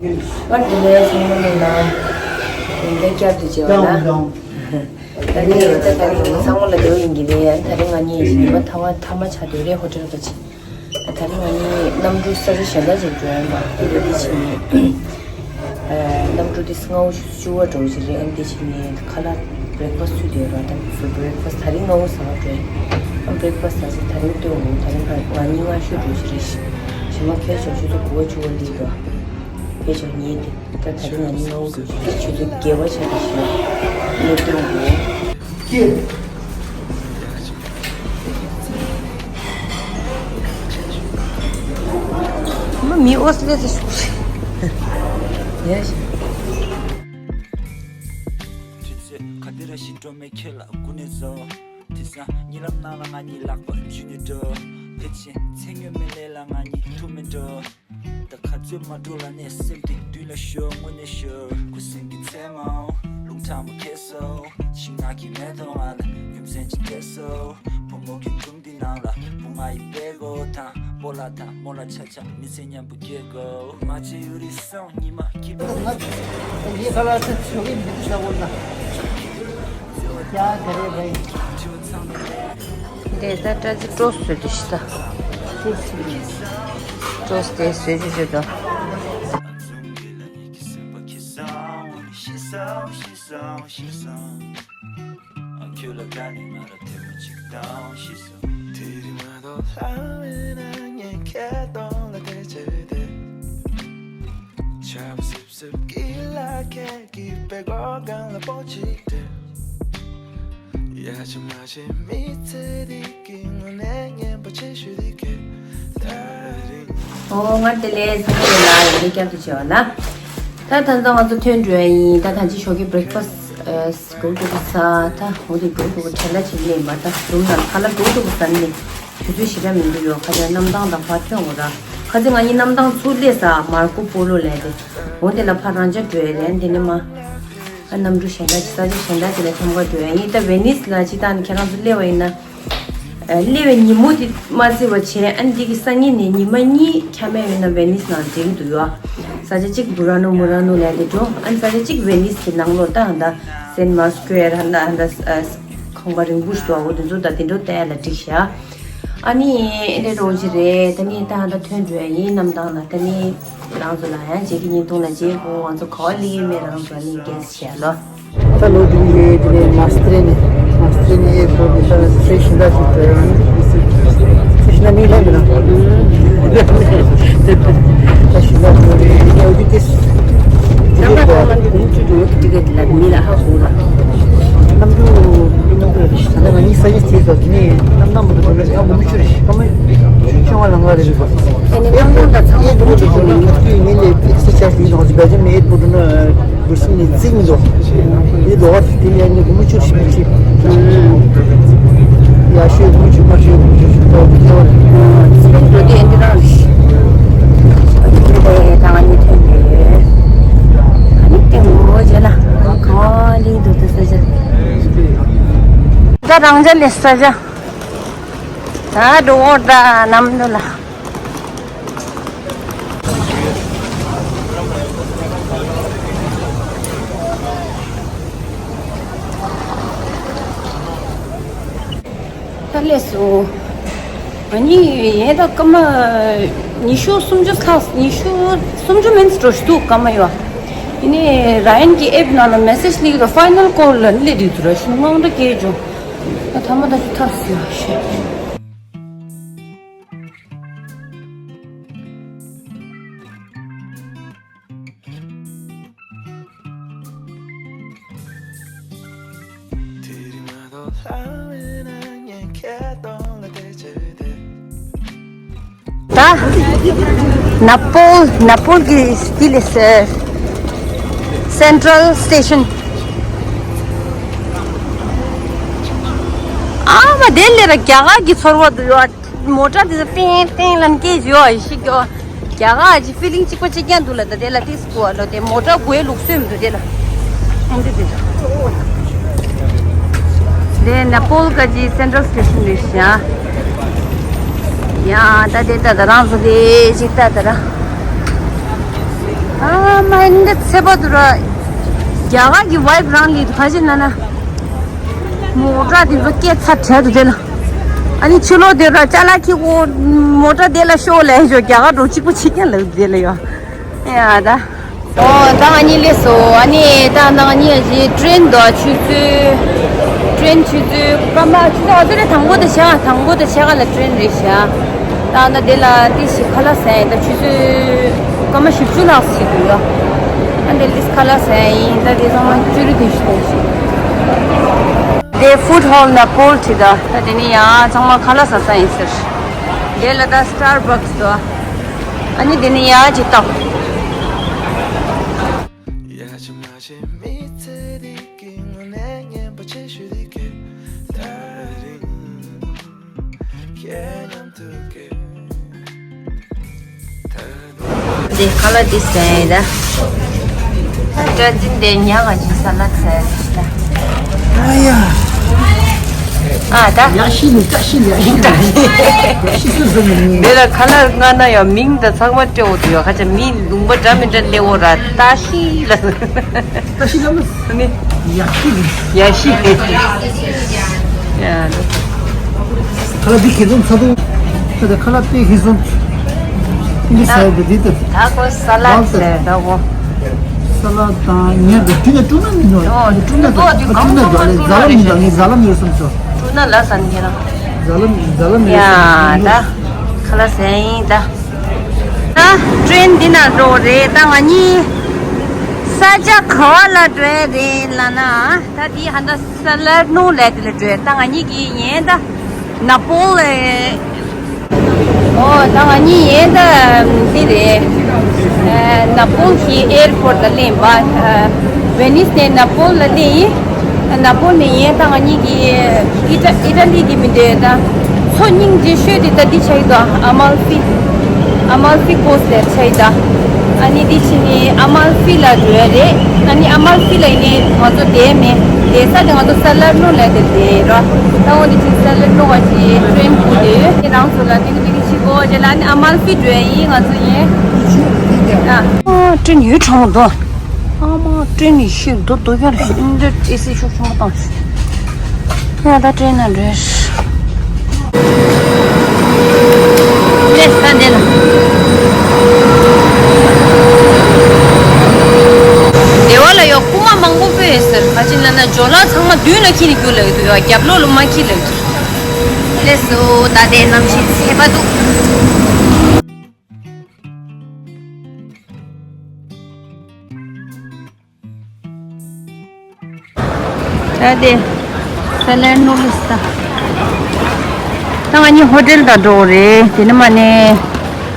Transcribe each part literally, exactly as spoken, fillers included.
པར་འདི་ལས་ཚང་མ་ལ་ཡིན་ན་བསྐྱར་དུ་མཇལ་བ་ལ། ད་ནི་ད་ད་རིང་ཚང་མ་ལ་འདོད་ཡིན་གྱི་རེད། ཡང་ད་རིང་ང་གཉིས་ཉི་མ་ཐ་མ་ཐ་མ་ཆགས་བསྡད་རེད། ཧོ་ཊེལ་ག་ཅིག་ད་རིང་ང་གཉིས་གནམ་གྲུ་ས་ཆ་གཞན་དག་ཅིག་འགྲོ་ཡིན་པ། དེ་ལ་འདི་ཕྱིན་ནས་གནམ་གྲུ་འདི་སྔ་བོ་བཅུ་པ་འགྲོ་གི་རེད། ཨ་ནི་འདི་ཕྱིན་ནས་ཁ་ལག་བྷི་རེག་ཕ་སི་ཊི་ཚུད་བསྡད་ཡོད་ར། ད་བྷི་རེག་ཕ་སི་ཊི་ད་རིང་སྔ་བོ་ཟ་བར་འགྲོ་ཡིན། ཨ་བྷི་རེག་ཕ་སི་ཊི་ཟ་ཟིན། ད་རིང་སྟོན་འོང་། ད་རིང་ང་གཉིས་སྔ་ཤོས་འགྲོ་གི་རེད། གཞན་མ་ཁྱོད་ཞོགས་ཆུ་ཚོད་དགུ་པ་བཅུ་པ་སླེབས་འགྲོ། དེ་ཆ་ཉེས་ཏེ། ད་ད་རིང་ང་གཉིས་སྔ་བོ་འགྲོ་གི་རེད། ཆུ་ཚོད་བརྒྱད་པ་ཆགས་ཀྱི་ཞོགས་སླེབས་སྟོན་འོང་། མ་མི་ཨོ་སི་ལེ་ཟེར་ཤུགས་ཆེ། ཡ་ཤི། དུས་ཚོད་ག་དེ་ར་ཞིག་འགྲོ་མེད་ཁྱེད་ལ་སྒུག་ནས་བཟོ། དེང་སང་གཉིད་ལམ་ནང་ལ་ང་གཉིས་ལག་པ་འཇུས་ནས་འགྲོ། ཕལ་ཆེར་མཚན་སྨྱོན་མེད་ལས་ལ་ང་གཉིས་ཐུག་མེད་འགྲོ། ད་ག་ཚོད་མ་འགྲོ་ལ་ནས་སེམས་དེ་དུས་ལ་ཤོར་དངོས་གནས་ཤོར། ཁུ་སིམ་གྱི་མཚན་མོ་རླུང་ཁྲ་མོ་ཁྱེར་སོ། ཤིང་ནགས་ཀྱི་མེ་ཏོག་ང་ལ་ཡུམ་སྲན་ཅིག་སྤྲད་སོ། བུ་མོ་གི་སྒྲུང་འདི་ནང་ལ་བུ་ང་ཡི་པད་གོ་དང་སྤོ་ལགས་དང་རྨོ་ལགས་ཆ་ཆ་མི་ཚེ་མཉམ་པོ་སྐྱེལ་དགོས། མ་བྱེད་ཡུ་རི་སོང་ཉི་མ་སྐྱིད་པ། ཡེ་ས་ལ་ཚེ་ཆོ་གི་མི་འདུག་ས་བོ་ན། ཡ་ག་རེ་བའི། འདི་ད་སྐྲ་རྩི་ཀྲོས་བཟོས་དུ་ཤི་ད། ཀྲོས་དེ་བཟོས་ཅི་བཟོས་དོ། ཁྱོད་ལ་དགའ་ནས་ང་ལ་ཐལ་མོ་གཅིག་བཏང་ཤི་སོང་། དེ་རིང་མ་གཏོགས་ལྷ་བས་ན་ངས་ཁྱེད་གདོང་ལ་བལྟས་བྱས་བསྡད། ཆར་པ་སིབ་སིབ་ཀྱི་ལ་ཁད་ཀྱི་པད་གོ་སྒང་ལ་སྤོ་གཅིག་སྤྲད། ཡ་ཆི་མ་ཆི་མི་ཚེ་འདི་གི་དངོས་གནས་སྙན་པོ་ཆེ་ཤོས་འདི་གས་ད་རིང་། ཨོ་ང་དེ་ལས་ཚང་མ་ལ་ཡིན་ནས་བསྐྱར་དུ་བྱས་པ་ལ། ད་ད་ལྟ་ང་ཚོ་ཐོན་འགྲོ་ཡ་ཡིན། ད་ད་ཅི་ཞོགས་ཀྱི་བྷི་རེག་ཕ་སི་ཊི་འགྲོ་འགྲོ་གི་ས། ད་འོ་དེ་འགྲོ་འགྲོ་གི་དྲན་ལ་བྱེད་ཀྱི་མེད་པ། ད་རུམ་ནང་ཁ་ལག་འགྲོ་འགྲོ་གི་ཟ་ནས་དུས་ཚོད་ཞེ་དྲག་མི་འདུག་ཡོད། ཁ་ཆེ་གནམ་ཐང་དང་ཕར་ཐོན་འོ་ར། ཁ་ཆེ་ང་གཉིས་གནམ་ཐང་ཚུར་སླེབས་ས་མར་ཀོ་པོ་ལོ་ལས་དེ། འོ་དེ་ལ་ཕར་རང་ཅག་འགྲོ་ཡ་ལན་དེ་ནས་མ། ཨ་གནམ་གྲུ་གཞན་དག་ཅིག་ས་ཆ་གཞན་དག་ཅིག་ལ་འཁྱམ་ག་འགྲོ་ཡ་ཡིན། ད་ཝེ་ནིས་ལ་ཅིག་ད་ནི་ཁྱེད་རང་ཚོ་སླེབས་པ་ཡིན་ན། ཨ་སླེབས་པའི་ཉིན་མོ་དེ་མ་བརྩི་བ་བྱས། ཨ་ནི་འདི་གི་སང་ཉིན་ནས་ཉི་མ་གཉིས་འཁྱམ་ཡ་ཡོད་ན་ཝེ་ནིས་ནང་འགྲིག་གི་འདུག་ཡོ། ས་ཆ་གཅིག་བུ་ར་ནོ་མུ་ར་ནོ་ལ་དེ་འགྲོ། ཨ་ནི་ས་ཆ་གཅིག་ཝེ་ནིས་གི་ནང་ལོགས་ད་ཧ་ད་སེན་མར་སི་ཀུ་ཝེར་ཧ་ད་ཧ་ད་ཨ་ཁང་པ་རིང་པོ་ཞིག་འདུག་འོ་དེ་ཚོ་ད་དེ་འགྲོ་བལྟ་ཡ་ལ་འགྲིག་ཤག་ཨ་ནི་ཨེ་འདྲ་རོགས་ཅི་རེད། ད་ནི་ད་ཧ་ད་ཐོན་འགྲོ་ཡ་ཡིན་གནམ་ཐང་ལ། ད་ནི་རང་ཚོ་ལ་ཡང་རྗེས་ཀྱི་བརྙན་ཐུང་ལ་མཇལ་དགོས། ང་ཚོ་ག་བ་སླེབས་ཡོད་མེད་རང་ཚོ་ཨ་ནི་གེ་སི་བྱས་ལོ། ད་ལོ་རྒྱུན་རེད། དེ་ནས་མ་སི་ཏྲེ་ནས་མ་སི་ཏྲེ་ནས་ཨེར་པོར་ནས་ད་ཚེ་ཤིང་ད་ཞིག་ཏུ་ཡང་ཚེ་ཤིང་ད་མི་ལེན་གི་ན། ད་ཤིང་ད་ཞིག་རེད། ཡ་འོ་དེ་ཏེ་ད་ད་ད་ད་ད་ད་མི་ལ་ཧ་གོ་ལ། གནམ་གྲུ་གནམ་གྲུ་རེད། ད་ལྟ་ང་གཉིས་ས་ཡིན་ཚེ་ས་ནས་གནམ་གནམ་མ་གཏོགས་ང་མུ་མུ་ཆུ་རེད། ཁ་མ་ཆུ་ཆུང་བ་ལང་ག་རེད་པ། ཨེ་ནི་གནམ་གྲུ་ད་ཚང་མ་མུ་མུ་ཆུ་རེད། ང་ཚོའི་མི་ལས་ཨེག་སི་ཆར་ཇི་ཡིན་ནོ་ཅི་བེ་ཇི་མེད་པོ་འགྲོ་ན། གུར་སེམས་ནས་བརྩིགས་མི་འདུག་དེ་ལོག་དེ་ལ་ནི་སྒོར་མོ་བཅུ་ཞིག་མི་བྱེད། ཡ་ཤོས་སྒོར་མོ་བཅུ་མ་ཤོས་སྒོར་མོ་བཅུ་ཞིག་ཏོག་ཏོག་ཏོག་རེད། སྤིན་འགྲོ་དེ་འདི་རང་རེད། ཨ་ནི་དེ་ད་ང་གཉིས་ཐོན་ཏེ། ཨ་ནི་དེ་ངོ་རྗེས་ལ་གང་ལིང་འདུག་དེ་ས་ཆ། ད་རང་ཅག་ལས་ས་ཆ། ད་འགྲོ་འོ་ད་གནམ་གྲུ་ལ། ད་ལས་སོ། ང་གཉིས་ཡིན་ད་སྐར་མ་ཉི་ཤུ་སུམ་ཅུ་ཚགས། ཉི་ཤུ་སུམ་ཅུ་མིན་འགྲོ་ཞུ་འདུག་སྐར་མ་ཡོད། ཡིན་ནའི་ར་ཡན་གྱི་ཨེབ་ནང་ལ་མེ་སེཇ་སླེབས་ཀྱི་འདུག་ཕའི་ནལ་ཀོལ་ལ་སླེབས་འདུག་ར་ཞུ་དངངས་སྐྲག་སྐྱེས་བྱུང་། ད་ཐ་མ་ད་ཞུ་ཐབས་སུ་ཡོད་ཤེས། ད་ནེ་པོལ་ནེ་པོལ་གྱི་སི་ཊི་ལ་སེ་ཊྲལ་སི་ཊེ་ཤན། ཨ་མ་དེ་ལས་ར་རྒྱ་གར་གྱི་ཚོར་བ་འདུག་ཡོད། མོ་ཊ་དེ་ཚོ་པེང་པེང་ལབ་ནས་སྐད་ཅིག་ཡོད་ཡ་ཤི་གི་ཡོད། རྒྱ་གར་གྱི་ཕི་ལིང་གཅིག་པ་གཅིག་རྐྱང་འདུག་ལ། ད་དེ་ལ་ཏིས་གོ་ལོ་དེ་མོ་ཊ་གོའི་ལུགས་སྲོལ་མི་འདུག་དེ་ལ། ཨང་དེ་དེ་དེ་ནེ་པོལ་ག་ཅི་སེན་ཊྲལ་སི་ཊེ་ཤན་རེད་ཤག་ཡ་ད་དེ་ད་ད་རང་ཚོ་དེ་ཅིག་ད་ད་ར། ཨ་མ་ཨིན་འདི་ཚེ་པ་དུ་ར། རྒྱ་གར་གྱི་ཝའིབ་རང་ལི་དུ་ཁ་ཅིག་ན་ན། མོ་ཊ་དེ་ཚོ་སྐད་ཚ་དྲལ་དུ་དེ་ལ། ཨ་ནི་ཕྱི་ལོགས་དེ་ར་ཅ་ལག་ཁྱི་གོ། མོ་ཊ་དེ་ལ་ཤོག་ལས་ཞོ་རྒྱ་གར་འགྲོ་གཅིག་པུ་ཕྱི་རྒྱལ་ལ་དེ་ལ་ཡོ། ཡ་ད། ཨོ་ད་ང་གཉིས་སླེབས་སོ། ཨ་ནི་ད་ང་གཉིས་ཀྱི་ཀྲེན་དོ་ཆུ་ཚོད། ཀྲེན་ཆུ་ཚོད་སྐར་མ་ཆུ་ཚོད་ཨ་ཚོད་རེ་དང་པོ་དང་ཕྱེད་ཀ་དང་པོ་དང་ཕྱེད་ཀ་ལ་ཀྲེན་རེད་ཤག་ད་ད་དེ་ལ་དེ་ཞིག་ཁ་ལག་ཟ་ཡིན། ད་ཆུ་ཚོད་སྐར་མ་བཞི་བཅུ་ལྷག་ཞིག་འདུག་ཡ། ཨ་དེ་ལིས་ཁ་ལག་ཟ་ཡིན། ད་དེ་ཚང་མ་བཅུ་རེ་དེ་ཞིག་དང་ཞིག་དེ་ཧྥུཌ་ཧོལ་ན་པོལ་ཁྲིད་ད། ད་དེ་ནི་ཡ་ཚང་མ་ཁ་ལག་ཟ་ས་ཡིན་ཟེར། དེ་ལ་ད་སི་ཊར་བྷག་སི་དོ། ཨ་ནི་དེ་ནི་ཡ་ཅི་ཏོག་དེ་ཁ་ལག་དེ་ཟས་ད། སྐྲ་འཛིན་དེ་ཉག་ག་ཅིག་ས་ལ་ཟས་ད། ཨ་ཡ། ཨ་ད། ཡ་ཤི་ནི་བཀྲ་ཤིས་ནི་ཡ་ཤི་ནི། ཡ་ཤི་སུ་སུ་ནི་ནི། དེ་ལ་ཁ་ལག་ང་ན་ཡ་མིང་ད་ཚང་མ་སྤྲད་འོ་དུ་ཡ་ཁ་ཆ་མི་ལུང་པ་འདྲ་མི་འདྲ་སླེ་འོ་ར་ད་ཤི་ལ། ད་ཤི་ལ་མི། ནི། ཡ་ཤི་ནི། ཡ་ཤི། ཡ། ཁ་ལག་འདི་ཁེ་ཚོང་ཚ་དུང་། ཁ་ལག་དཔེ་ཁེ་ཚོང་། འདི་ཟ་ཡ་འདི་འདི། ད་ཁོ་ས་ལད་ཟེར་ད་ཁོ། ས་ལད་དང་ཉེར་འདི་བཀྲུ་ན་བཀྲུ་ན་མིན་ནོ། ཨོ་བཀྲུ་ན་བཀྲུ་ན་དོ་འདི་གང་གང་བཀྲུ་ན་དོ་ལེ་ཟ་ལ་མིན་ནོ། ངས་ཟ་ལ་མི་ཡོད་བསམ་སོ། བཀྲུ་ན་ལ་ཟ་ནི་ཁྱེད་རང་། ཟ་ལ་ཟ་ལ་མི་ཡོད་བསམ་ཡ་ད། ཁ་ལག་ཟ་ཡིན་ད། ད་ཀྲེན་འདི་ན་འགྲོ་རེད་ད་ང་གཉིས། ས་ཆ་ག་བ་ལ་འགྲོ་ཡ་རེད་ལ་ན། ད་འདི་ཧ་ད། ས་ལར་ནུ་ལས་དེ་ལ་འགྲོ་ད་ང་གཉིས་ཀྱི་ཡན་ད་ན་པོལ་ལ། ཨོ་ད་ང་གཉིས་ཡན་ད་འདི་རེད། ན་པོལ་གྱི་ཨེར་པོར་ལ་སླེབས་པ། ཝེ་ནིས་ནས་ན་པོལ་ལ་སླེབས་ཡིན། ན་པོལ་ནས་ཡན་ད་ང་གཉིས་ཀྱི་ཨི་ཊ་ཨི་ཊ་ལི་གི་མི་འདྲ་ད། མཚོ་སྙིང་རྗེ་ཤོས་དེ་ད་འདི་ཆགས་ཡོད་དོ། ཨ་མལ་ཕི། ཨ་མལ་ཕི་ཀོ་སི་ལེར་ཆགས་ཡོད་ད། ཨ་ནི་འདི་ཕྱི་ནི་ཨ་མལ་ཕི་ལ་འགྲོ་ཡ་རེད། ཨ་ནི་ཨ་མལ་ཕི་ལ་ཡིན་ནི་ང་ཚོ་བསྡད་མེད། བསྡད་ས་དེ་ང་ཚོ་ས་ལར་ནོ་ལ་དེ་བསྡད་ར། ད་འོ་འདི་ཕྱི་ས་ལར་ནོ་བ་ཅི་ཀྲེན་བུ་དེ་ཡོད། དེ་རང་ཚོ་ལ་ཏིག་ཏིག་ཅིག་གོ་རྗེས་ལ་ཨ་ནི་ཨ་མལ་ཕི་འགྲོ་ཡ་ཡིན་ང་ཚོ་ཡིན། ཨ། ཨ་ཀྲེན་ཡོད་གྲོང་དོ། ཨ་མ་ཀྲེན་ནི་ཤི་དོ་དོ་ཡར་ཤི་འདི་ཨེ་སི་ཤོག་ཤོག་མ་བཏང་ཤི། ཡ་ད་ཀྲེན་ན་འགྲོས། ལས་ས་འདི་ལ། སྡེ་བ་ལ་ཡོ་རྐུ་མ་མང་པོ་སྤོས་ཡོད་ཟེར། ཁ་ཅིག་ན་ན་ཇོ་ལགས་ཚང་མ་མདུན་ལ་ཁྱེར་ནས་རྒྱུག་ལབ་ཀྱི་འདུག་ཡོ་རྒྱབ་ལོགས་ལ་མ་ཁྱེར་ལབ་ཀྱི། ལས་སོ་ད་ལྟའི་གནམ་གཤིས་ཚ་བ་འདུག་ད་དེ་ས་ལར་ནོ་ལིས་ད། ད་ང་གཉིས་ཧོ་ཊེལ་ད་འགྲོ་རེད། དེ་ནི་མ་ནས་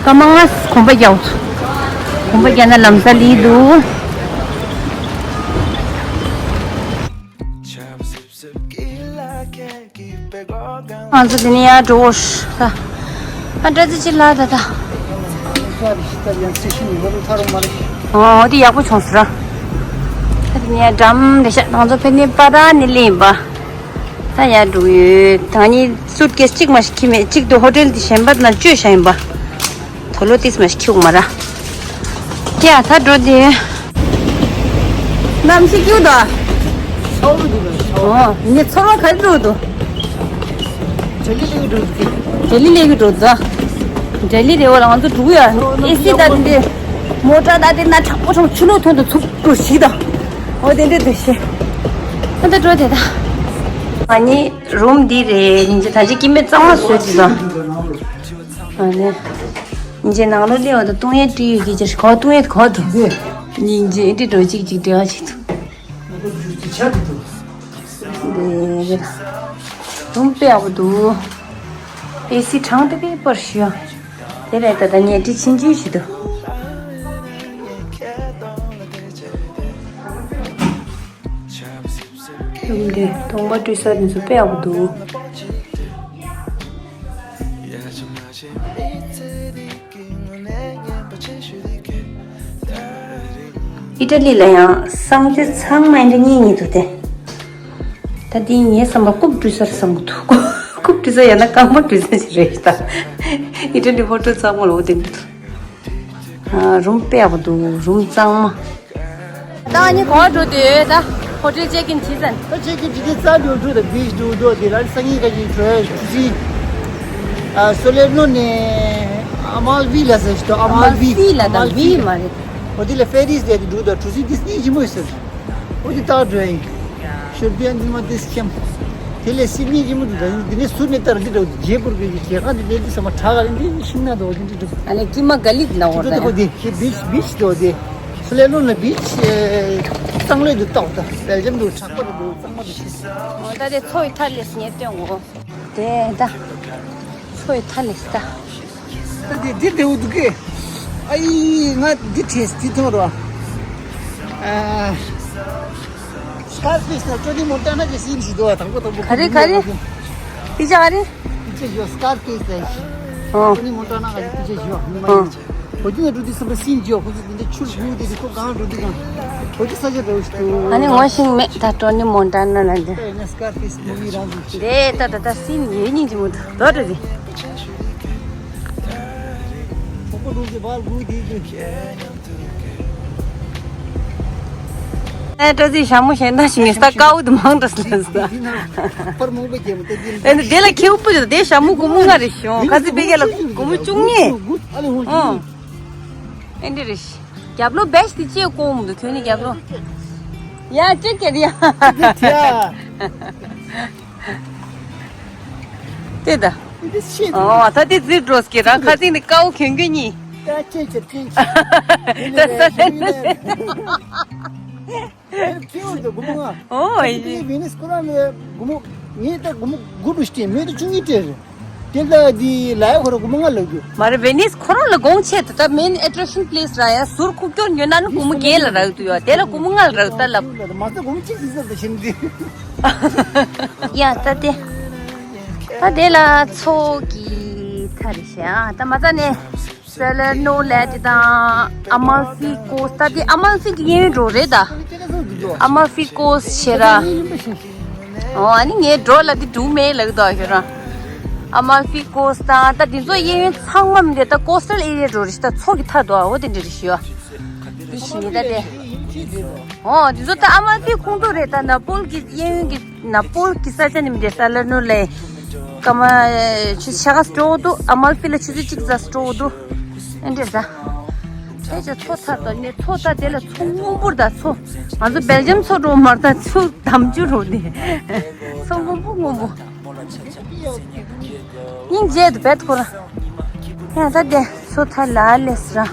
སྐར་མ་ལྔ་གོམ་པ་རྒྱག་གོམ་པ་རྒྱག་ན་ལམ་ས་ལི་འདུག་ང་ཚོ་དེ་ནས་ཡར་འགྲོ་འོ་ཤ་ད། ཨ་འདྲ་ཙི་ཅི་ལ་ད་ད། ཨོ་དེ་ཡག་པོ་བྱུང་སོང་ར། ད་དེ་ནས་ཡར་འགྲམ་རེ་ཤ་ང་ཚོ་ཕེ་ནེ་པ་ར་ནི་ལེན་པ། ད་ཡར་འགྲོ་ཡོད། ད་ནི་སུཊ་ཀེས་གཅིག་མ་ཞིག་ཁྱི་མེད་གཅིག་ཏུ་ཧོ་ཊེལ་དེ་གཞན་པ་ན་བཅོས་བཞག་ཡིན་པ། དོ་ལོ་ཏིས་མ་ཤི་ཁྱུག་མ་ར། ཀྱ་ད་འགྲོ་དེ། གནམ་གཤིས་སྐྱིད་དོ། ཨོ་ངས་ཚོར་བ་ག་རེ་འགྲོ་དོ། འབྲས་ལི་ལེགས་འགྲོ་དོ། འབྲས་ལི་རེ་བ་ལ་ང་ཚོ་འགྲོ་ཡ། ཨེ་སི་ད་དེ་འདྲས། མོ་ཊ་ད་དེ་ན་དྲང་པོ་དྲང་ཆུ་ལོག་ཐོན་དུ་ཚུགས་འགྲོ་ཞིག་དང་། ཨོ་དེ་འདྲས་འདུག་ཤེ། ཨ་ད་འགྲོ་དེ་ད། ཨ་ནི་རུམ་འདི་རེད། ཉིན་ཅི་ད་ཅི་ཀི་མེད་གཙང་མ་བཟོས་ཅི་དང་། ཨ་ནི། ཉིན་ཅི་ནང་ལོ་སླེབས་བ་དང་བཏུང་ཡས་བྲིས་ཡོད་ཀྱི་ཅི་གོ་བཏུང་ཡས་གོ་དུ། ཉིན་ཅི་ཨེ་འདྲི་འགྲོ་གཅིག་གཅིག་འབྲེལ་བ་བྱེད་ཐུབ། འདི་རུམ་དཔེ་ཡག་པོ་འདུག་ཨེ་སི་གྲང་དེ་དཔེ་པར་ཞུ། དེ་ལས་ད་ལྟ་ཉལ་ཁྲི་ཆིན་ཆིན་ཞིག་འདུག་ཡུམ་འདི་གདོང་པ་བཀྲུས་ས་འདི་ཚོ་དཔེ་ཡག་པོ་འདུག་ཨི་ཊ་ལི་ལ་ཡང་སང་ཆུ་ཚང་མ་འདི་གཉིས་གཉིས་འདུག་སྟེ། ད་འདི་ངའི་བསམ་པ་རྐུབ་བཀྲུས་ས་རེད་བསམ་གི་འདུག་རྐུབ་བཀྲུས་ས་ཡང་ན་རྐང་པ་བཀྲུས་ས་ཞིག་རེད་ད། ཨི་ཊ་ལི་ཧོ་ཊེལ་ཚང་མ་ལ་འོ་དེ་འདུག་རུམ་དཔེ་ཡག་པོ་འདུག་རུམ་གཙང་མ། ད་ནི་གོ་འགྲོ་དུས་ད་ཧོ་ཊེལ་ཅེག་ཨིན་བྱས་ཙང་། ད་ཅེག་ཨིན་བྱས་ཏེ་རྩ་འགྲོ་འགྲོ་ད་བིཆ་འགྲོ་འགྲོ་དེ་ལ་སང་ཉིན་ཁ་ཅིག་གྲོལ་གྲུ་གཟིངས། ཨ་སོ་ལེ་ནོ་ནས་ཨ་མལ་བི་ལ་ཟེར་ཞིག་ཏོ། ཨ་མལ་བི། ལ་ད་བི་མ་རེད། ཧོ་ཊེལ་ལ་ཕེ་རིས་དེ་འགྲོ་ད་གྲུ་གཟིངས་དེ་སྙིང་རྗེ་མོ་ཡོད་ཟེར། ཨོ་དེ་ལྟར་འགྲོ་ཡིན། ཤོར་དུས་ཨ་འདི་མ་དེ་སྐྱམ། དེ་ལས་སྲིད་མི་གི་མུ་དུ་དང་འདི་ནས་ཟུར་ནས་ལྟར་འདི་འདྲ་བོ་དེ་རྗེས་བུར་གི་གྱེས་ཁ་འདི་ལས་འདི་ས་མ་གྲག་ག་ལས་འདི་ཤིང་ནག་དོ་འདི་འདྲ་འདྲ། ཨ་ལས་ཀི་མ་ག་ལིག་ལ་འོར་ད་ཡ། དེ་ཁྱེད་བིཆ་བིཆ་དོ་དེ། སུ་ལས་ལོན་ལ་བིཆ་གཙང་ལོས་འདུག་ཏོག་ད་བེལ་ཇམ་འདུག་གྲགས་པ་འདུག་གཙང་མ་འདུག་ད་དེ་ཚོ་ཡི་ཐ་ལེ་སི་ངས་སྟོན་གོ། དེ་ད། ཚོ་ཡི་ཐ་ལེ་སི་ད། ད་འདི་འདི་བདེ་བོ་འདུག་གས། ཨ་ཡི་ང་འདི་བྲིས་འདི་ཐོང་རོ། ཨ། སི་ཀར་ཕེ་སི་ན་ཊོ་ནི་མོན་ཊ་ན་གི་སིན་ཞིག་འདུག་བ། དང་པོ་དང་པོ་ག་རེ་ག་རེ། པི་ཅ་ག་རེ། པི་ཅ་ཞུ་སི་ཀར་ཕེ་སི་ལ། ཨོ། ཊོ་ནི་མོན་ཊ་ན་གི་པི་ཅ་ཞུ་ཨ། ཨོ། འོ་དེ་ན་འགྲོ་དུས་སམ་པ་སིན་ཇོ་ཁོ་ཚོ་དེ་འདྲ་ཆུར་སྒུག་དེ་དེ་ཁོ་གང་འགྲོ་དུས་གང་། འོ་དེ་ས་ཆ་འདྲ་བོ་ཞིག་འདུག་ཨ་ནི་ངོ་ཤེས་མེད་ད་ཊོ་ནི་མོན་ཊ་ན་ལ་འདི། ཨེ་ན་སི་ཀར་ཕེ་སི་མུ་བི་རང་ཚོ་ཞིག་དེ་ད་ད་ད་སིན་ཡོད་ཉིན་གྱི་མུ་དུ་དོ་འདྲ་དེ། ཁོ་ཁོ་འགྲོ་དུས་བར་སྒུག་དེ་དུས། ཨེ་ཏྲ་ཙི་ཞྭ་མོ་གཞན་དག་ཞིག་ངས་ས་དཀར་པོ་དུ་མང་དྲགས་ལ་ས། པར་མང་པོ་རྒྱབ་མ་ཏེ་དེ། ཨེ་འདི་དེ་ལ་ཁྱེའུ་སྤུ་ཅིག་དེ་ཞྭ་མོ་སྒོར་མོ་ལྔ་རེ་ཞིག་ཁ་ཚི་པེ་ཀེ་ལ་སྒོར་མོ་བཅུ་གཉིས། ཨ་ལེ་ཧོ། ཨོ། ཨེ་འདི་རེ་ཞིག་རྒྱབ་ལོ་བེ་ཤི་དེ་ཅེ་ཀོང་མི་འདུག་ཁྱོད་ནི་རྒྱབ་ལོ། ཡ་ཅེ་ཀེ་རི་ཡ། དེ་ད། འདི་ཤེས། ཨོ་ད་དེ་ཛི་འགྲོ་སྐྱེ་རང་ཁ་ཚིག་ནི་དཀར་པོ་གྱོན་གྱོན་གཉིས། ད་ཅེ་ཅེ་ཅེ་ཅེ། ད་ས་ནི་ནི། ཁྱེད་ཀྱིས་ད་སྒོར་མོ་ལྔ། ཨོ་ཨེ་ཡི། དེ་ཝེ་ནིས་ཁོ་རང་ལ་སྒོར་མོ་ངས་ད་སྒོར་མོ་དགུ་རུ་སྤྲད་མེད་དུ་བཅུ་གཉིས་སྤྲད་རེད། དེ་ལྟ་དེ་ལ་ཡ་ཁོ་རང་སྒོར་མོ་ལྔ་ལབ་རྒྱུ། མ་རེད་ཝེ་ནིས་ཁོ་རང་ལ་དགོངས་ཆེ་ད་ད་མེན་ཨེ་ཊེག་ཤན་པི་ལེ་སི་ར་ཡ་ཟུར་ཁུག་ཀྱོར་ཉོ་ན་ནི་སྒོར་མོ་བརྒྱད་ལ་རག་འདུག་ཡ་དེ་ལ་སྒོར་མོ་ལྔ་ལ་རག་ད་ལབ། མ་ཟད་སྒོར་མོ་གཅིག་ཟིག་ཟེར་ད་བཞིན་དེ། ཡ་ད་དེ། ད་དེ་ལ་ཚོགས་ཀྱི་ཐ་རེ་ཤ་ད་མ་ད་ནས། སེ་ལེ་ནོ་ལེ་ཏི་དང་ཨ་མལ་ཕི་ཀོ་སི་ད་དེ་ཨ་མལ་ཕི་གི་གཡས་གཡོན་འགྲོ་རེད་ད། ཨ་མལ་ཕི་ཀོ་སི་ཤེ་ར། ཨོ་ཨ་ནི་ངའི་འགྲོ་ལ་དེ་འགྲུག་མེད་ལགས་དོ་ཤེ་ར། ཨ་མལ་ཕི་ཀོ་སི་དང་ད་དེ་ཚོ་གཡས་གཡོན་ཚང་མ་མི་འདྲ་ད་ཀོ་སི་ཊལ་ཨེ་རི་ཡ་འགྲོ་རེད་ད་ཚོགས་ཀྱི་ཐ་དོ་ཨོ་དེ་འདྲ་རེད་ཤི་ཡོ། དེ་ཤི་ནི་ད་དེ། ཨོ་དེ་ཚོ་ད་ཨ་མལ་ཕི་ཁོང་ཚོ་རེད་ད་ན་པོལ་གི་གཡས་གཡོན་གི། ན་པོལ་གི་ས་ཆ་ནི་མི་འདྲ་ས་ལ་ནོ་ལེ། ཀ་མ་ཆུ་ཤ་ག་སྤྲོ་འདུག་ཨ་མལ་ཕི་ལ་ཆུ་ཚོད་གཅིག་ཙམ་སྤྲོ་འདུག་ཨེ་འདྲ་ཟ། དེ་ཅི་ཚོ་ཚར་དོ་ནི་ཚོ་ད་དེ་ལ་ཚོ་སྔོན་པོར་ད་ཚོ། ང་ཚོ་བེལ་ཇམ་ཚོ་འགྲོ་མར་ད་ཚོ་དམ་ཆུ་རོ་ནི། ཚོ་སྔོན་པོ་སྔོན་པོ། སྙིང་རྗེ་དུ་བེད་ཁོ་ར། ཡང་ད་དེ་ཚོ་ཐ་ལ་ལེ་སི་ར།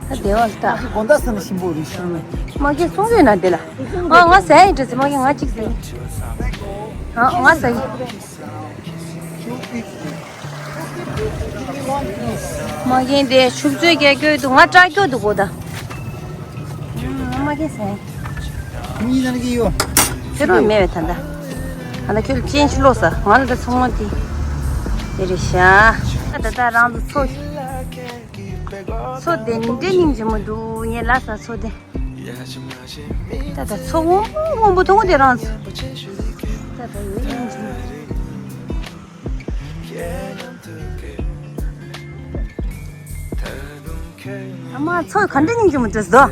ད་དེ་བ་ལྟ། དགོང་དག་ས་ནས་ཞིམ་པོ་རེད་ཤི་ནས། མ་གི་སོང་ཡོད་ན་དེ་ལ། ང་ང་ཟ་ཡི་འདྲ་ཟི་མ་གི་ང་གཅིག་ཟ་ཡི། ཨ་ང་ཟ་ཡི། མ་གི་འདི་ཆུ་ཚོད་བརྒྱད་སྐྱོད་འདུག་ང་སྐྲག་སྐྱོད་འདུག་གོ་ད། མ་གི་ཟ་ཡི། མི་ཡིན་ན་གི་ཡོ། ཁྱོད་རང་མེད་བས་ད་ད། ཨ་ད་ཁྱོད་ཅན་ཆུ་ལོག་ས་ང་ལ་ད་ཚོང་མ་དེ། དེ་རེད་ཤ། ད་ད་རང་ཚོ་ཚོ། ཚོ་དེ་འདྲའི་སྙིང་རྗེ་མོ་འདུག་ངས་ལ་ས་ཚོ་དེ། ད་ད་ཚོ་སྔོན་པོ་སྔོན་པོ་མཐོང་དེ་རང་ཚོ། ད་ད་ཡོད་སྙིང་རྗེ་མོ། ཨ་མ་ཚོ་ག་འདྲའི་སྙིང་རྗེ་མོ་འདུག་ཟོ།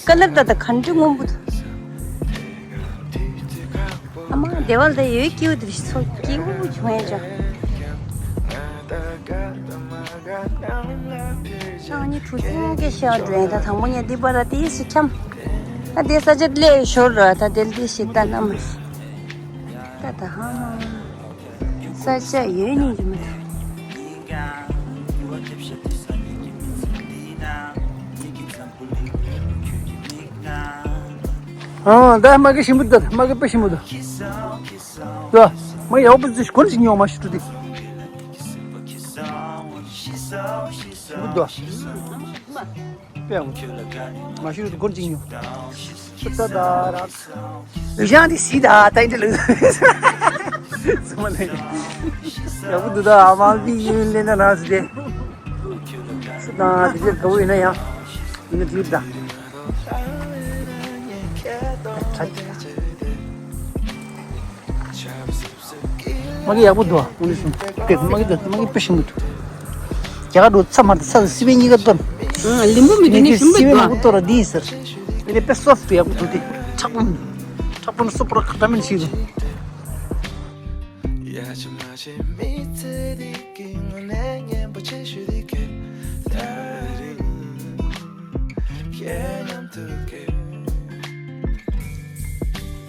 ཀ་ལར་ད་ད་ག་འདྲའི་སྔོན་པོ་འདུག་ཨ་མ་སྡེ་བ་ལ་ད་ཡོད་སྐྱིད་པོ་དེ་རེད་ཚོ་སྐྱིད་པོ་བྱུང་ཡ་ཅག་ཨ་ནི་གྲུ་གཟིངས་སྐད་ཤར་འགྲོ་ཡ་ད་དང་པོ་ཉལ་སྡིག་པ་ར་དེ་ཡིས་སུ་འཁྱམ། ད་དེ་ས་ཆ་སླེབས་ཞོར་ར་ད་དེ་ལ་དེ་ཞིག་ད་ན་མ་ཤི། ད་ད་ཧ་ས་ཆ་ཡོད་ནི་ཡིན་མ་ད། ཨ་ད་མ་གི་ཞིམ་པོ་འདུག་མ་གི་དཔེ་ཞིམ་པོ་འདུག་ད་མ་ཡག་པོ་ཟིག་གོན་ཞིག་ཉོ་མ་ཤི་ཏུ་དེ། ཞིམ་པོ་འདུག་དཔེ་ཡག་པོ། མ་ཤི་ཏུ་གོན་ཞིག་ཉོ། ད་ད་ར། ལུ་ཞང་དེ་སི་ད་ད་ཡིན་དེ་ལུ། ཚང་མ་ལས། ཡག་པོ་འདུག་ད་ཨ་མ་བི་ཡིན་ལེ་ན་ན་སི་དེ། སུ་དང་དེ་ཚོ་དགའ་བོ་ཡིན་ན་ཡང་། ཡིན་ན་དེ་ད། མ་གི་ཡག་པོ་འདུག་ཨ། དངོས་གནས་སོང་། དེ་མ་གི་འདུག་མ་གི་དཔེ་ཞིམ་པོ་འདུག་རྒྱ་གར་འགྲོ་ཚ་མ་དང་ཚ་དང་སི་པན་གཉིས་ཀ་བཏོན། ཨང་། ལིམ་བུ་མི་འདུག་ནི་ཞིམ་པོ་འདུག་ཨ། ཏོ་ར་དེ་ཡིན་ཟེར། དེ་ནས་དཔེ་སོབ་ཡག་པོ་འདུག་དེ། ཁྲག་པོ། ཁྲག་པོ་ནི་སོབ་པོ་ར་ཁ་ཏ་མིན་ཞིག་རེད།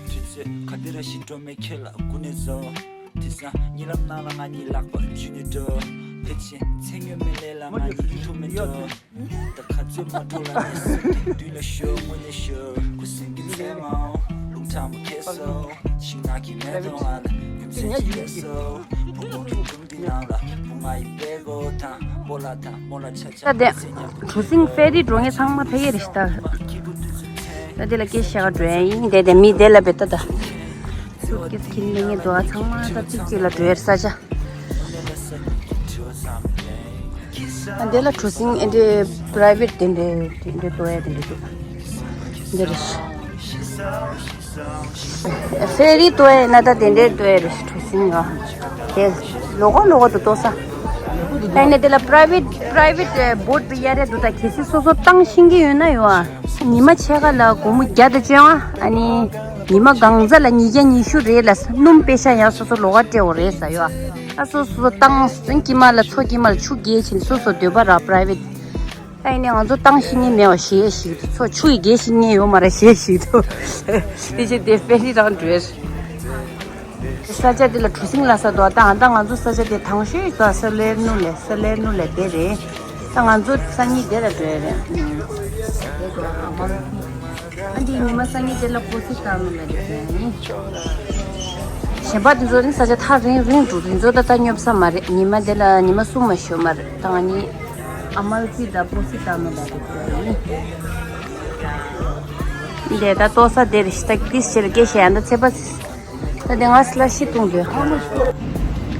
དུས་ཚོད་ག་དེ་ར་ཞིག་འགྲོ་མེད་ཁྱོད་ལ་སྐུ་ནས་བཟོ། དེང་སང་གཉིད་ལམ་ནང་ལ་ང་གཉིད་ལག་པ་འཇུས་ནས་འགྲོ། ཕལ་ཆེར་མཚན་ཡོད་མེད་ལས་ལ་ང་གཉིད་ཐུབ་མེད་འགྲོ། ད་ག་ཚོད་མ་འགྲོ་ལ་ནས་སུ་དེ་དུས་ལ་ཤོར་དངོས་གནས་ཤོར་ཁུ་སིམ་གྱི་མཚན་མོ་རླུང་ཁྲ་མོ་ཁྱེར་སོ། ཤིང་ནགས་ཀྱི་མེ་ཏོག་ང་ལ་རྒྱུ་མཚན་ཅི་སྐྱེས་སོ། བུ་མོ་གི་སྒྲུང་འདི་ནང་ལ་བུ་ང་ཡི་པད་གོ་དང་སྤོ་ལགས་དང་རྨོ་ལགས་ཆ་ད་ཆ་དེ་མཚན་ཉམས་གྲུ་གཟིངས་ཕེ་རི་འགྲོ་མཁན་ཚང་མ་ཕེ་ཡེ་རེད་ཤི་ད། ད་དེ་ལ་སྐད་བཤད་ག་འགྲོ་ཡ་ཡིན། དེ་དེ་མི་དེ་ལ་བེ་ད་ད། སུཊ་ཀེས་ཁྱེར་ནས་ངས་འགྲོ་བ་ཚང་མ་ད་ཅིག་ཅིག་ལ་འགྲོ་ཡར་ས་ཆ། ཨ་འདི་ལ་གྲུ་གཟིངས་ཨེ་འདྲའི་པ་རའི་ཝེཊ་དེ་འདྲའི་དེ་འདྲའི་ཏོ་ཡ་དེ་འདྲའི་འདུག་འདི་རེད། ཕེ་རི་ཏོ་ཡ་ན་ད་དེ་འདྲའི་ཏོ་ཡ་རེད་གྲུ་གཟིངས་ཨ། དེ་ལོགས་ཀ་ལོགས་ཀ་དུ་ཏོ་ས། ཨ་ནི་དེ་ལ་པ་རའི་ཝེཊ་པ་རའི་ཝེཊ་བོཊ་པི་ཡ་རེ་འདུག་ད་གལ་སྲིད་སོ་སོ་བཏང་ཤེས་ཀྱི་ཡོད་ན་ཡོད་ཨ། ཉི་མ་ཕྱེད་ཀ་ལ་སྒོར་མོ་བརྒྱ་དང་བཅོ་ལྔ། ཨ་ནི་ཉི་མ་གང་ཟག་ལ་ཉིས་བརྒྱ་ཉི་ཤུ་རེད་ལ། སྣུམ་པེ་ཤ་ཡང་སོ་སོ་ལོགས་ཀ་སྤྲད་དགོས་རེད་ཟེར་ཡོད་ཨ། སོ་སོ་བཏང་སོང་དཀྱིལ་མ་ལ་མཚོ་དཀྱིལ་མ་ལ་ཆུ་རྒྱས་ཕྱིན་སོ་སོ་འདོད་པ་ར་པ་རའི་ཝེཊ། ཨ་ནི་ང་ཚོ་བཏང་ཤེས་ཉེན་མེད་པ་ཞེ་ཞིག་འདུག་མཚོ་ཆུ་ཡི་རྒྱས་ཤེས་ཉེན་ཡོད་མ་རེད་ཞེ་ཞིག་འདུག་དེ་ཕྱིར་དེ་ཕེ་རི་རང་འགྲོ་ཡ་རེད། ས་ཆ་འདི་ལ་གྲུ་གཟིངས་ལ་ས་འདུག་ད་ད་ང་ཚོ་ས་ཆ་དེ་དང་ཤོས་ད་སེ་ལེ་ནུ་ལེ་སེ་ལེ་ནུ་ལེ་དེ་རེད། ད་ང་ཚོ་སང་ཉིན་དེ་ལ་འགྲོ་ཡ་རེད། ཨ་འདི་ཉི་མ་སང་ཉིན་དེ་ལ་པོ་སི་ཏ་ནུ་ལེ་རེད། གཞན་པ་དེ་ཚོ་ནི་ས་ཆ་ཐག་རིང་རིང་འགྲོ་དེ་ཚོ་ད་ད་སྙོབ་ས་མ་རེད། ཉི་མ་དེ་ལ་ཉི་མ་གསུམ་མ་ཤོར་མ་རེད། ད་ང་གཉིས་ཨ་མལ་ཕི་ད་པོ་སི་ཏ་ནུ་ལེ་རེད། འདི་ད་ལྟོ་ས་དེ་རེད་ཤི་ད་ཀིས་ཆེ་ལ་སྐད་བཤད་ཡ་ད་ཚེ་པ། ད་དེ་ང་སི་ལ་ཤི་བཏུང་དུས།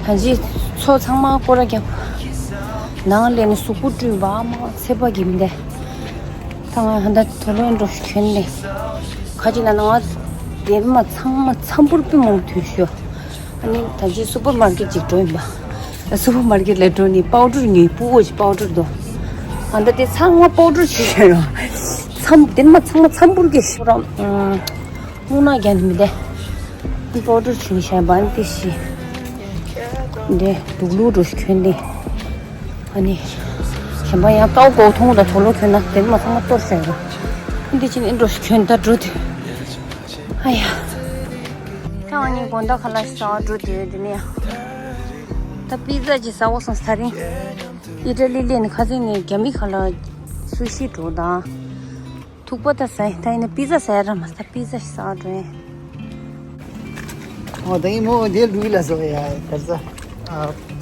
ད་ཅི་ཚོ་ཚང་མ་སྐོར་ར་རྒྱབ། ནང་ལས་ནི་གཟུགས་པོ་བཀྲུས་པ་མ་ཚེ་པ་གིམ་དེ། ད་ང་ཧ་ད་དོ་ལོན་འགྲོ་ཤི་གྱོན་ནས། ཁ་ཅིག་ན་ང་དེ་མ་ཚང་མ་འཚམ་པུར་པི་མོང་དུས་ཤོ། ཨ་ནི་ད་ཅི་སུ་པར་མར་ཀེཊ་ཅིག་འགྲོ་ཡིན་པ། སུ་པར་མར་ཀེཊ་ལ་འགྲོ་ནི་པའོ་ཌར་ཉོས་པུ་བོ་ཅིག་པའོ་ཌར་དོ། ཨ་ད་དེ་ཚང་མ་པའོ་ཌར་ཅིག་ཤོ་ཡོ། འཚམ་དེ་མ་ཚང་མ་འཚམ་པུར་གི་ཤོ་ར། ཨུམ། སྔོ་ནག་རྒྱན་མི་དེ། པའོ་ཌར་བྱུང་ཤ་བན་ཏི་ཤི། འདི་དུག་ལུག་འགྲོ་ཤི་གྱོན་ཏེ། ཨ་ནི། གཞན་པ་ཡང་ཀའོ་ཀའོ་ཐོང་དང་དོ་ལོ་གྱོན་ན་དེ་མ་ཚང་མ་གཏོར་ཤ་ཡོད། འདི་ཕྱིན་ཨེ་འགྲོ་ཤི་གྱོན་ད་འགྲོ་དུས། ཨ་ཡ། ད་ང་གཉིས་དགོང་དག་ཁ་ལག་ཞིག་ཟ་བར་འགྲོ་དུས་འདི་ནས། ད་པི་ཛ་ཅིག་ཟ་འོ་སོང་ས་རིང་། ཨི་ཏྲ་ལི་ལས་ནི་ཁ་སང་ནས་རྒྱ་མི་ཁ་ལག་སུ་ཤི་འགྲོ་དང་། ཐུག་པ་ད་ཟ་ཡིན་ད་ཡིན་ན་པི་ཛ་ཟ་ཡ་ར་མ་ཟ། པི་ཛ་ཞིག་ཟ་འགྲོ་ཡིན། ཨོ་ད་ཡིན་མོ་དེ་ལུས་ལ་ཟོ་ཡ་དར་ས།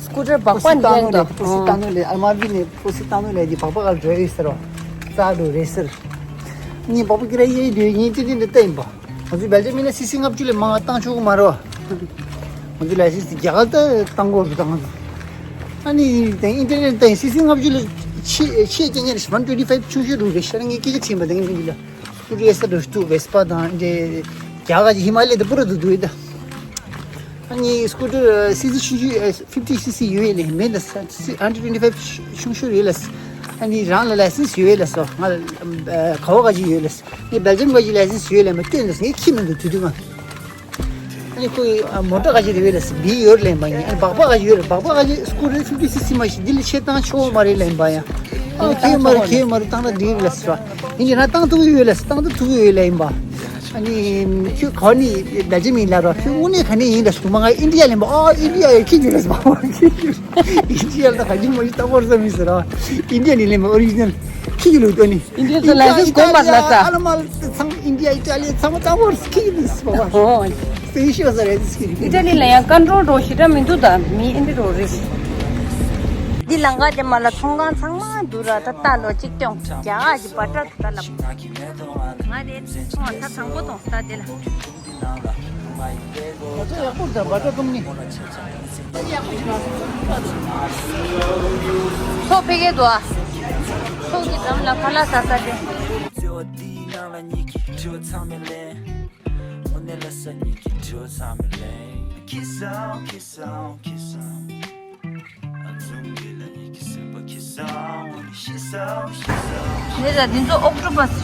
སྐུ་དྲར་སྦག་པ་འདི་ཡང་འདུག་པོ་སི་ཏ་ནོ་ལེ་ཨལ་མ་བི་ནས་པོ་སི་ཏ་ནོ་ལེ་འདི་སྦག་པ་ག་འགྲོ་ཡི་ཟེར་བ། རྩ་འགྲོ་རེད་ཟེར། ངས་སྦག་པ་ཀི་ར་ཡེ་འདུག་ངས་ཅི་ཅི་འདི་ལྟ་ཡིན་པ། ང་ཚོ་སྦེལ་ཇམ་ཡིན་ན་སི་སི་ལྔ་བཅུ་ལས་མང་བ་བཏང་ཆོག་གི་མ་རེད་བ། ང་ཚོ་ལའི་སེན་སི་རྒྱ་གར་ད་བཏང་གོ་རུ་བཏང་། ཨ་ནི་དེ་ཨིན་ཊར་ནེཊ་དང་སི་སི་ལྔ་བཅུ་ལ་ཆེ་ཆེ་རྐྱང་རྐྱང་རེད། ཤི་ཝན་ཊུ་ཝེན་ཊི་ཕའིབ་ཆུང་ཤོས་རུ་རེད་ཤར་ངས་སྐད་ཆ་དྲིས་པ་དང་ཨིན་ཊར་ནེཊ་ལ། སྐུ་དྲུག་ཨེ་སར་རུ་ཏུ་ཝེ་སི་པ་དང་འདྲེ་རྒྱ་གར་གྱི་ཧི་མ་ལ་ཡ་དེ་པུ་ར་དུ་དུ་ཡོད་ད། ཨ་ནི་སྐུ་དྲུག་སི་སི་ཆུང་ཤོས་ཕིབ་ཊི་སི་སི་ཡོད་ལེ་མེད་ལ་ས་ཧན་ཌེ་ཌི་ཊུ་ཝེན་ཊི་ཕའིབ་ཆུང་ཤོས་ཡོད་ལ། ཨ་ནི་རང་ལ་ལའི་སེན་སི་ཡོད་ལ་སོ་ང་ལ་ག་བ་ག་ཅི་ཡོད་ལ། ངས་སྦེལ་ཇམ་ག་ཅི་ལའི་སེན་སི་ཡོད་ལ་མ་སྟོན་ལ་ངས་ཁྱིམ་ནང་དུ་དུས་དུས་ང་། ཨ་ནི་ཁོ་ཡི་ཨ་མོ་ཊ་ག་ཅི་རེད་ལ་སི་བི་ཡོད་ལེན་པ་ཡིན། ཨ་ནི་སྦག་སྦག་ག་ཅི་ཡོད་ལ་སྦག་སྦག་ག་ཅི་སྐུ་རེད་ཚུགས་ཀྱི་སི་སི་མ་ཤི་འདི་ལ་ཆེད་བཏང་ཆོག་མ་རེད་ལེན་པ་ཡ། ཨ་ཁེ་མ་རེད་ཁེ་མ་རེད་བཏང་ན་འགྲིག་ལ་སི་ར། ཡིན་གྱི་ན་བཏང་ཐུབ་ཡོད་ལ་སི་བཏང་ཐུབ་ཐུབ་ཡོད་ལ་ཡིན་པ། ཨ་ནི་ཁྱོད་ག་ནི་ལ་ཇི་མིན་ལ་ར་ཁྱོད་དངོས་གནས་ག་ནས་ཡིན་ལ་སི་མ་ང་ཨིན་ཌི་ཡ་ལེན་པ་ཨ་ཨིན་ཌི་ཡ་ཡོད་ཁྱི་ཡོད་ལ་སི་མ་ཁྱི་ཡོད། ཨིན་ཌི་ཡ་ལ་ག་ཅི་མ་ཤི་ཏག་པར་ས་མི་སི་ར། ཨིན་ཌི་ཡ་ནི་ལེན་པ་ཨོ་རི་ཇི་ནལ་ཁྱི་ཡོད་ལ་ཏོ་ནི། ཨིན་ཌི་ཡ་ལ་སི་གོམ་པར་ལ་ས། ཨ་ལ་མ་ལ་ཚང་ཨིན་ཌི་ཡ་ཨི་ཊ་ལི་ཚང་མ་ཏག་པར་ཁྱི་ཡོད་ལ་སི་མ། ཨོ། སེ་ཤི་ཡོད་ས་རེད་སི་ཁྱི་ཡོད། ཨི་ཊ་ལི་ལ་ཡང་ཀན་ཊོལ་འགྲོ་ཞི་དྲག་མི་འདུག་ད་མི་ཨིན་ཌི་རོ་རེད། འདི་ལང་ཀ་དེ་མ་ལ་ཚོང་ཁང་ཚང་མ་འདུག་ར་ད་ལྟ་ལོ་གཅིག་སྟོང་རྒྱ་གར་གྱི་བ་ཏྲ་དུ་ད་ལ། ང་དེ་ཚོང་ས་དང་པོ་དང་ས་དེ་ལ། ང་ཚོ་ཡག་པོ་རེད་བ་ཏྲ་ཀམ་ནི། ཚོགས་ཕེ་གེ་དུ་ཨ། ཚོགས་ཀྱི་འགྲམ་ལ་ཕ་ལ་ས་ས་དེ། ནི་ལ་འདི་ཚོ་ཨོག་ཊོ་པས་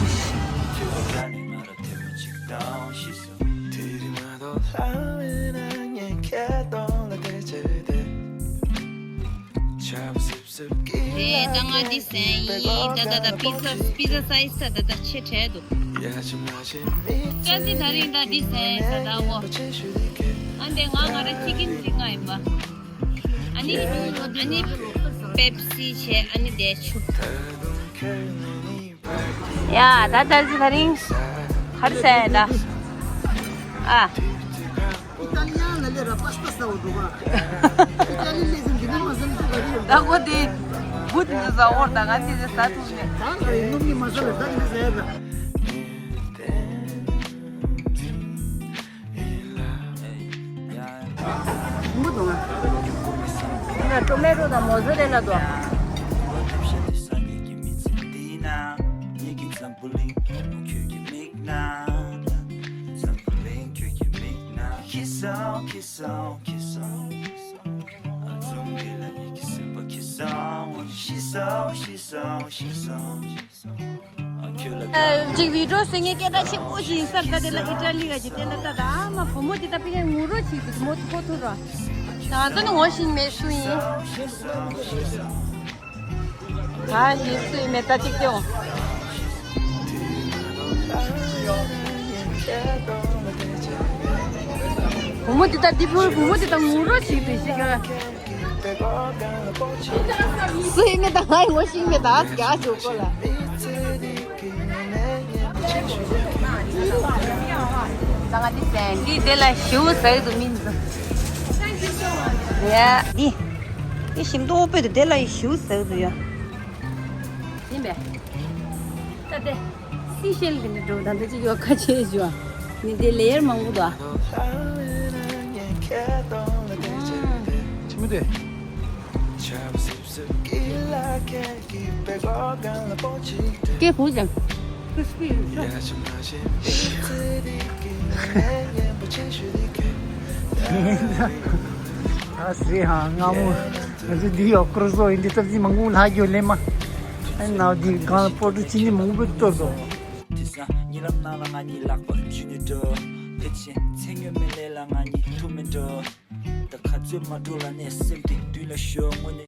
རེད། ད་ང་འདི་ཟན་ཡིན། ད་ད་ད་པི་ཛ་པི་ཛ་སའི་ཛི་ད་ད་ད་ཆེ་དྲགས་འདུག་ཅ་ཙི་ད་རིང་ད་འདི་ཟན་ད་ད་འོ། ཨ་འདི་ང་ང་ར་ཅི་ཀིན་ཅི་ང་ཡིན་པ། ཨ་ནི་ཨ་ནི་པེབ་སི་བྱས། ཨ་ནི་དེ་ཆུ། ཡ་ད་ད་ཅི་ད་རིང་ཧར་ཟས་ད། ཨ། ད་གོ་དེ་བུ་དེ་ཟ་འོར་ད་ང་དེ་ཟ་ཐུབ་ནས། ང་ཊོ་མེ་ཊོ་དང་མོ་ཛ་རེ་ལ་དོ། ཅིག་བི་ཌིའོ་བཟོ་མཁན་སྐད་གྲགས་ཆེན་པོ་ཞིག་ཡིན་ས། ད་དེ་ལ་ཨི་ཊ་ལི་ག་ཅིག་བལྟས་ན་ད་ད་མ་བུ་མོ་དེ་ད་པི་ཀའི་ངུ་རོ་ཞིག་དེ་མོ་ཐུ་ཐུ་རོ། ད་ང་ཚོ་ནི་ངོ་ཤེས་མེད་སུ་ཡིན། ད་ཞིག་སུ་ཡིན་མེད་ད་ཅིག་སྟེའོ། བུ་མོ་དེ་ད་འདི་བུ་བུ་མོ་དེ་ད་ངུ་རོ་ཞིག་དེ་ཞིག་ག་སུ་ཡིན་མེད་ད་ང་ངོ་ཤེས་མེད་ད་རྒྱ་ཞོག་གོ་ལ། ད་ང་འདི་ཟན་འདི་དེ་ལ་ཞིའུ་ཟེར་དུ་མིན་འདུག་ཡ་འདི་འདི་ཞིམ་ཏོག་པོ་དེ་དེ་ལ་ཞིའུ་ཟེར་དུ་ཡ། ཡིན་པས། ད་དེ་སི་ཤེལ་གི་འདི་འགྲོ་ད་འདི་ཅིག་ཡོད་ཁ་ཆེ་ཞུ་བ། ནི་དེ་ལེ་ཡར་མང་པོ་འདུག་ཨ། ཆི་མོ་དེ། སྐད་བུ་ཅང་། ཁྲི་སྤི་རེད་ཤག་ཨ་སི་རེད་ཧ། སྔ་མོ་ང་ཚོ་འདི་ཡོད་ཀུར་བཟོ་ཡིན་འདི་སྟབས་ཀྱིས་མང་པོ་ལྷག་རྒྱུ་ལེན་མ། ཨ་ནི་ནའོ་འདི་གང་ལ་སྤོ་ཏུ་ཅི་ནི་མང་པོ་གཏོར་དོ། དེ་སང་ཉི་ལམ་ནང་ལ་ང་གཉིས་ལག་པ་འཇུས་ནས་འགྲོ། ཕལ་ཆེར་མཚན་སྨྱོན་མེད་ལས་ལ་ང་གཉིས་ཐུག་མི་འགྲོ། ད་ག་ཚོད་མ་འགྲོ་ལ་ནས་སེམས་གཏིང་མདུན་ལ་ཤོག་དངོས་གནས།